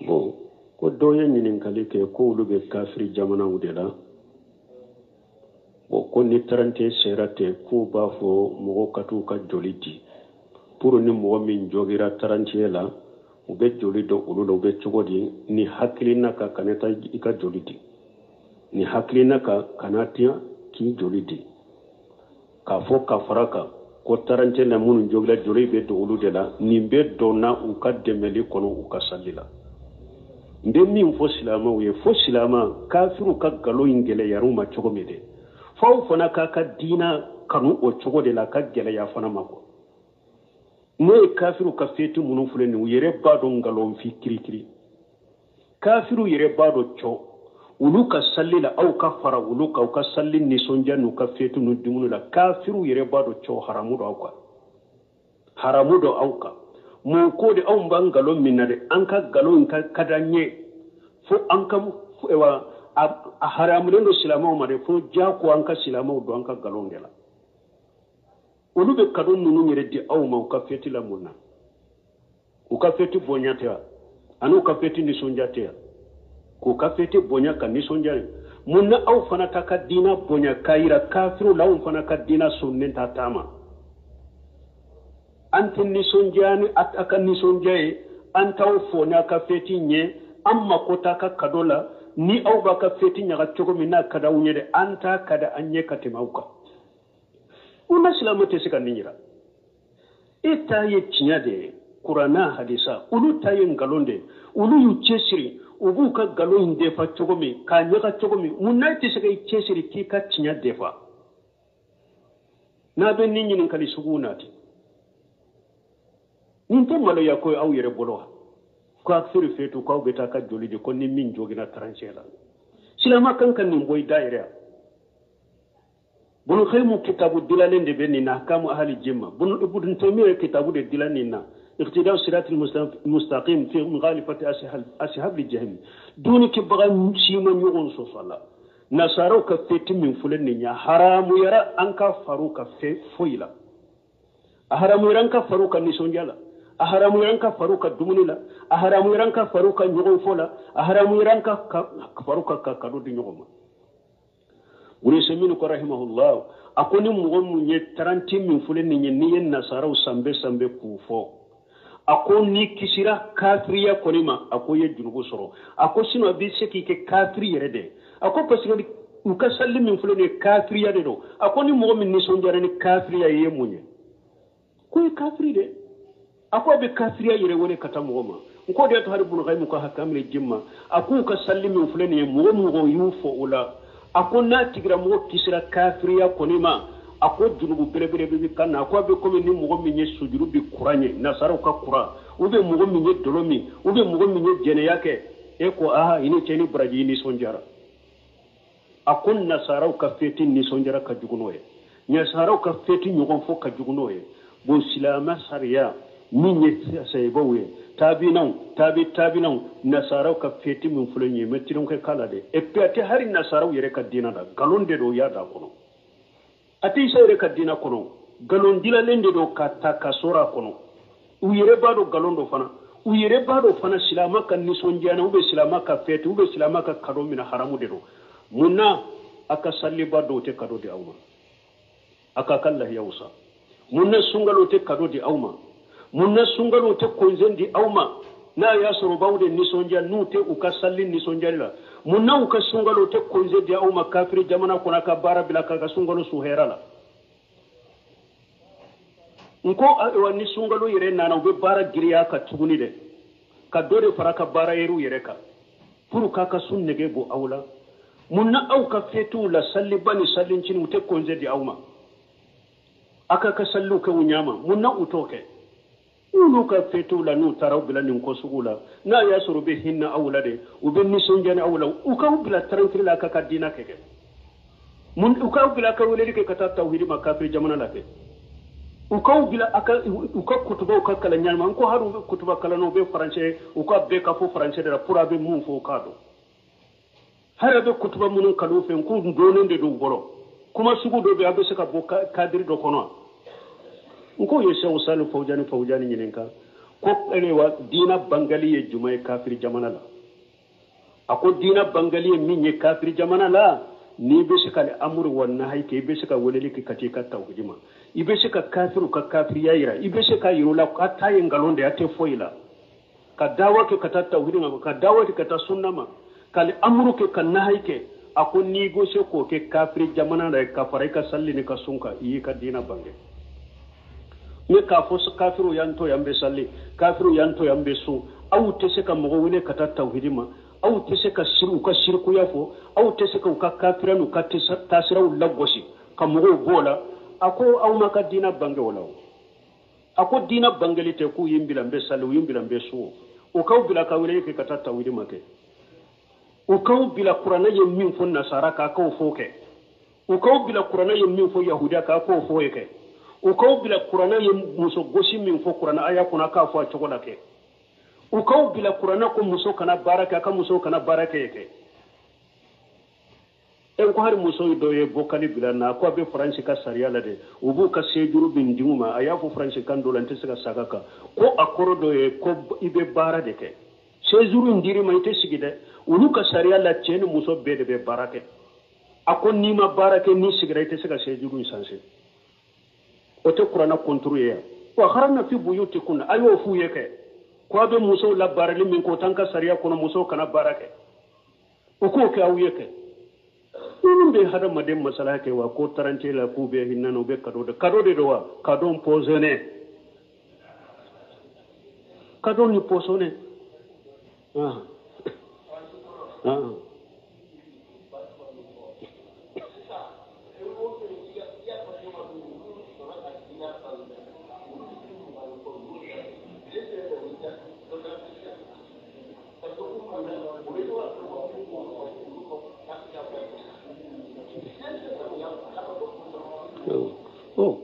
Bon, ko dɔ ye ɲininkali kɛ ko olu bɛ kafiri jamanaw de la. Bon, ko ni 31 sera ten, k'u b'a fɔ mɔgɔw ka t'u ka joli di pour ni mɔgɔ min jogira 31 la, u bɛ joli don olu la. U bɛ cogo di ni hakilina ka kana taa i ka joli di, ni hakilina ka kana tiɲɛ k'i joli di, k'a fɔ ka fara kan ko 31 la minnu jogira, joli bɛ don olu de la. Nin bɛ donna u ka dɛmɛli kɔnɔ u ka sali la. N bɛ min fɔ silamɛw ye, fo silama kafiriw ka nkalon in gɛlɛyar'u ma cogo min dɛ, f'aw fana k'a ka diina kanu o cogo de la, ka gɛlɛya fana ma quoi. Ne ye kafiriw ka feti minnu filɛ nin, u yɛrɛ b'a dɔn nkalon fi kirikiri. Kafiriw yɛrɛ b'a dɔn cɔ olu ka sali la, aw ka fara olu kan u ka sali nisɔndiya n'u ka feti n'u dumuni la. Kafiriw yɛrɛ b'a dɔn cɔ haramu don aw kan, haramu don aw kan. Mun ko de anw b'an nkalon min na dɛ, an ka nkalon ka d'an ye fo an ka wa a haramulen don silamɛw ma dɛ, fo diyago an ka silamɛw don an ka nkalon de la. Olu bɛ kado ninnu yɛrɛ di aw ma u ka feti la mun na? U ka feti bonya tɛ wa? Ani u ka feti nisɔndiya tɛ wa? K'u ka feti bonya ka nisɔndiya ye mun na? Aw fana ta ka diina bonya k'a yira kafiriw la, anw fana ka diina sɔnnen t'a taama. An tɛ nisɔndiya ni a ka nisɔndiya ye, an t'aw fo n'a ka feti ɲɛ, an mako t'a ka kado la. Ni aw b'a ka feti ɲaga cogo min n'a ka d'aw ɲɛ dɛ, an t'a ka di an ɲɛ ka tɛmɛ aw kan. Mun na silamɛ tɛ se ka nin yira? E ta ye tiɲɛ de ye, kuranna hadisa. Olu ta ye nkalon de ye. Olu y'u cɛsiri, u b'u ka nkalon in defa cogo min, k'a ɲaga cogo min. Mun na e tɛ se ka i cɛsiri k'i ka tiɲɛ defa? N'a bɛ nin ɲininkali suguw nati, nin tɛ maloya ko ye aw yɛrɛ bolo wa? Ko a feere feetu k'aw bɛ taa ka joli di ko ni min joginna 31 la. Silamɛ kan ka nin bɔ i da yɛrɛ wa? Bunu Qayyim kitabu dilalen de bɛ nin na, Ahkamu Ahli Jimma. Ibn Taymiyyah kitabu de dilan nin na, Iqtida'u Siratil Mustaqim fi Mukhalifati Ashabil Jahim. Dɔnnikɛbaga si ma ɲɔgɔn sɔsɔ la. Nasaraw ka feti min filɛ nin ye, haramuyara an ka far'u ka fɛn foyi la. A haramuyara an ka far'u ka nisɔndiya la, a haramuyara an ka far'u ka dumuni la, a haramuyara an ka far'u ka ɲɔgɔn fɔ la, a haramuyara an ka far'u ka kado di ɲɔgɔn ma. Usaymin ko rahimahullah, a ko ni mɔgɔ mun ye 30 min filɛ nin ye, n'i ye nasaraw sanbɛ sanbɛ k'u fɔ, a ko n'i kisira kafiriya kɔni ma, a ko i ye jurumu sɔrɔ. A ko sinon a bɛ se k'i kɛ kafiri yɛrɛ de. A ko parce que u ka sali min filɛ nin ye, kafiriya de don. A ko ni mɔgɔ min nisɔndiyara ni kafiriya ye, mun ye? Ko ye kafiri de. A ko a bɛ kafiriya yɛrɛ wele ka taa mɔgɔ ma. N ko de y'a to hali Ibn Qayyim ka Ahkamul Jimma, a k'u ka sali min filɛ nin ye, mɔgɔ mɔgɔ y'u fɔ o la, a ko n'a tigilamɔgɔ kisira kafiriya kɔni ma, a ko jurumu belebele bɛ kan na. A ko a bɛ komi ni mɔgɔ min ye sujuru bi kuran ye, nasaraw ka kuran, ou bien mɔgɔ min ye dɔlɔ min, ou bien mɔgɔ min ye jɛnɛya kɛ, e ko aha, i ni cɛ ni baraji, i nisɔndiyara. A ko nasaraw ka feti nisɔndiyara ka jugu n'o ye, nasaraw ka feti ɲɔgɔn fɔ ka jugu n'o ye. Bon, silamɛ sariya min ye sayibaw ye, tabinaw, tabi tabinaw, nasaraw ka feti min filɛ nin ye, mɛ tirenkɛ k'a la dɛ. Et puis a tɛ hali nasaraw yɛrɛ ka diinɛ la, nkalon de don u y'a da kɔnɔ. A tɛ Isa yɛrɛ ka diinɛ kɔnɔ, nkalon dilalen de don ka ta ka sɔrɔ a kɔnɔ. U yɛrɛ b'a dɔn nkalon don fana. U yɛrɛ b'a dɔn fana silamɛ ka nisɔndiya na, ou bien silamɛ ka fɛti, ou bien silamɛ ka kado minɛ, haramu de don. Mun na a ka saliba dɔw tɛ kado di aw ma? A k'a ka lahiyaw sa. Mun na sunkalo tɛ kado di aw ma? Mun na sunkalo tɛ konzen di aw ma? N'a y'a sɔrɔ b'aw de nisɔndiya, n'u tɛ u ka sali nisɔndiyali la, mun na u ka sunkalo tɛ konze di aw ma kafiri jamana kɔnɔ, a ka baara bila k'a ka sunkalo su hɛrɛ la? N ko ayiwa, ni sunkalo yɛrɛ nana, u bɛ baara giriya ka tuguni dɛ, ka dɔ de fara ka baara yɛrɛw yɛrɛ kan pour k'a ka sun nege bɔ aw la. Mun na aw ka fetiw la, saliba ni salincini, u tɛ konze di aw ma? A ka saliw kɛ u ɲɛ ma, mun na u t'o kɛ? N'olu ka fetiw la, n'u taara aw bila nin ko sugu la, n'a y'a sɔrɔ u bɛ hinɛ aw la de, u bɛ nisɔndiya ni aw la, u k'aw bila tranquille la, ka diinɛ kɛ. Mun u k'aw bila ka weleli kɛ ka taa tawhidi ma kafiri jamana la kɛ? U k'aw bila a ka u ka kutubaw ka kalan ɲɛnama. N ko hali u bɛ kutuba kalan na, u bɛ faransɛ, u ka bɛɛ ka fɔ faransɛ de la pour a bɛ mun fɔ u k'a dɔn. Hali a bɛ kutuba minnu kalan u fɛ, n k'u dɔnnen de don u bolo. Kuma sugu dɔ bɛ yen, a bɛ se ka bɔ kadiri dɔ kɔnɔ. N k'o ye Seku Salihu Fawujani ɲininka. Ko wa diina bangali ye jumɛn ye kafiri jamana la? A ko diina bangali ye min ye kafiri jamana la, n'i bɛ se ka amuru wa nahayi kɛ, i bɛ se ka weleli kɛ ka t'i ka tawhidi ma, i bɛ se ka kafiriw ka kafiriya yira, i bɛ se ka yir'u la k'a ta ye nkalon de ye, a tɛ foyi la, ka dawa kɛ ka taa tawhidi ma, ka dawa kɛ ka taa sunna ma, ka amuru kɛ ka nahayi kɛ. A ko n'i ko se k'o kɛ kafiri jamana la ka fara i ka sali ni ka sun kan, i y'i ka diina bange. Ne k'a fɔ kafiriw y'an to yan bɛ sali, kafiriw y'an to yan bɛ sun, aw tɛ se ka mɔgɔ wele ka taa tawhidi ma, aw tɛ se ka siri u ka sirikuya fɔ, aw tɛ se ka u ka kafiriya n'u ka taasiraw lagosi ka mɔgɔw b'o la. A ko aw ma ka diina bange o la o. A ko diina bangeli tɛ k'u ye n bila n bɛ sali, u ye n bila n bɛ sun, o k'aw bila ka wele kɛ ka taa tawhidi ma kɛ, u k'aw bila kuranɛ ye min fɔ nasara k'a k'o fɔ kɛ, u k'aw bila kuranɛ ye min fɔ yahudiya k'a k'o fɔ kɛ, u k'aw bila kuranɛ ye muso gosi min fɔ kuranɛ aya kɔnɔ k'a fɔ a cogo la kɛ, u k'aw bila kuranɛ ko muso kana baara kɛ, a ka muso kana baara kɛ kɛ. E ko hali muso dɔ ye bɔkali bila na, ko a bɛ faransi ka sariya la dɛ, u b'u ka sejuru bin di u ma. A y'a fɔ faransi kan dɔ la, n tɛ se ka saga kan, ko a kɔrɔ dɔ ye ko i bɛ baara de kɛ, sejuru in dir'i ma i tɛ sigi dɛ, olu ka sariya la cɛ ni muso bɛɛ de bɛ baara kɛ. A ko n'i ma baara kɛ, n'i sigira i tɛ se ka sejuru in sanse. O tɛ kuranɛ konturu ye yan. Wa haranna fi buyutikunna, a y'o f'u ye kɛ, ko a bɛ musow la baarali min k'o t'an ka sariya kɔnɔ, musow kana baara kɛ, o k'o kɛ aw ye kɛ. Minnu bɛ hadamaden masala kɛ wa ko tarante la k'u bɛ hinɛ na, u bɛ kado de kado de don wa kado pɔsɔnɛ, kado ni pɔsɔnɛ.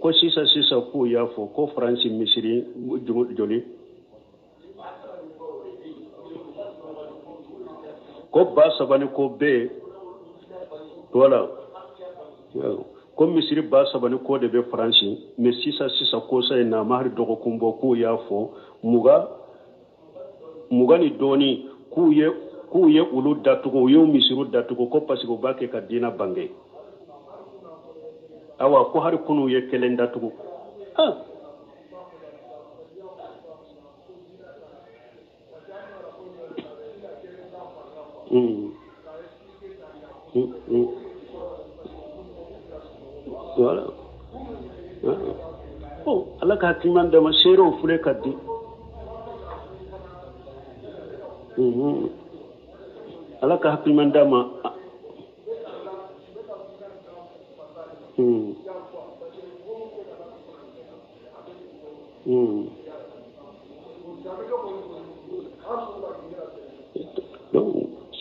Ko sisan sisan k'u y'a fɔ ko faransi misiri joli ko 3000 ni ko bɛ wala ko misiri 3000 ni ko de bɛ faransi, mais sisan sisan ko sa in na ma hali dɔgɔkun bɔ k'u y'a fɔ 20 ni dɔɔni k'u ye olu datugu, u y'u misiriw datugu ko parce que u b'a kɛ ka diinɛ bange. Awa ko hali kunu ye kelen datugu. Voilà. Oh, ala ka hakiliman d'a ma, seerew filɛ ka di. Ala ka hakiliman d'a ma.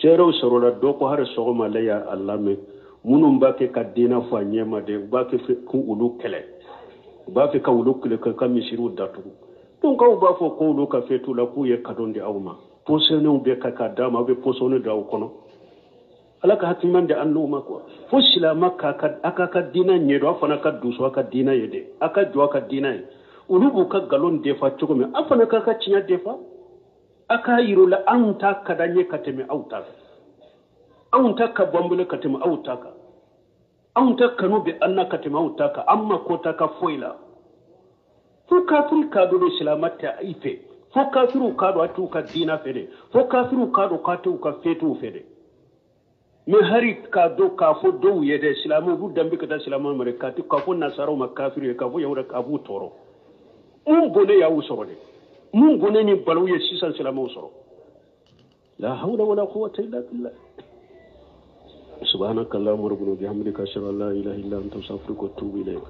Seerew sɔrɔla dɔ ko hali sɔgɔma la y'a lamɛn, minnu b'a kɛ ka diinɛ fɔ a ɲɛ ma dɛ, u b'a kɛ k'olu kɛlɛ, u b'a fɛ ka olu kɛlɛ ka misiriw datugu. Donc aw b'a fɔ k'olu ka fɛtu la k'u ye kadon di aw ma, pɔsɔniw bɛ ka k'a d'a ma, aw bɛ pɔsɔni don aw kɔnɔ. Ala ka hakiliman di an n'u ma quoi. Fo silamɛ a ka diinɛ ɲɛdɔn, aw fana ka dusu a ka diinɛ ye dɛ, a ka jɔ a ka diinɛ ye. Olu b'u ka nkalon defa cogo min, aw fana k'a ka tiɲɛ defa. A k'a yir'u la anw ta ka d'an ye ka tɛmɛ aw ta kan, anw ta ka bɔ an bolo ka tɛmɛ aw ta kan, anw ta kanu bɛ an na ka tɛmɛ aw ta kan, an ma ko ta ka foyi la. Fo kafiri k'a dɔn silamɛ tɛ i fɛ, fo kafiriw k'a dɔn a t'u ka diinɛ fɛ dɛ, fo kafiriw k'a dɔn k'a t'u ka fɛtiw fɛ dɛ. Mais hari k'a dɔn k'a fɔ dɔw ye dɛ, silamɛw b'u danbe ka taa silamɛw ma dɛ, k'a fɔ nasaraw ma kafiri ye, k'a fɔ yahuda k'a b'u tɔɔrɔ. Mun bɔnɛ y'aw sɔrɔ dɛ, mun bɔnɛ ni balawu ye sisan silamɛw sɔrɔ. La hawla wala quwwata illa billah. Subhanaka allahumma rabbana bihamdika ashhadu an la ilaha illa anta astaghfiruka wa atubu ilayk.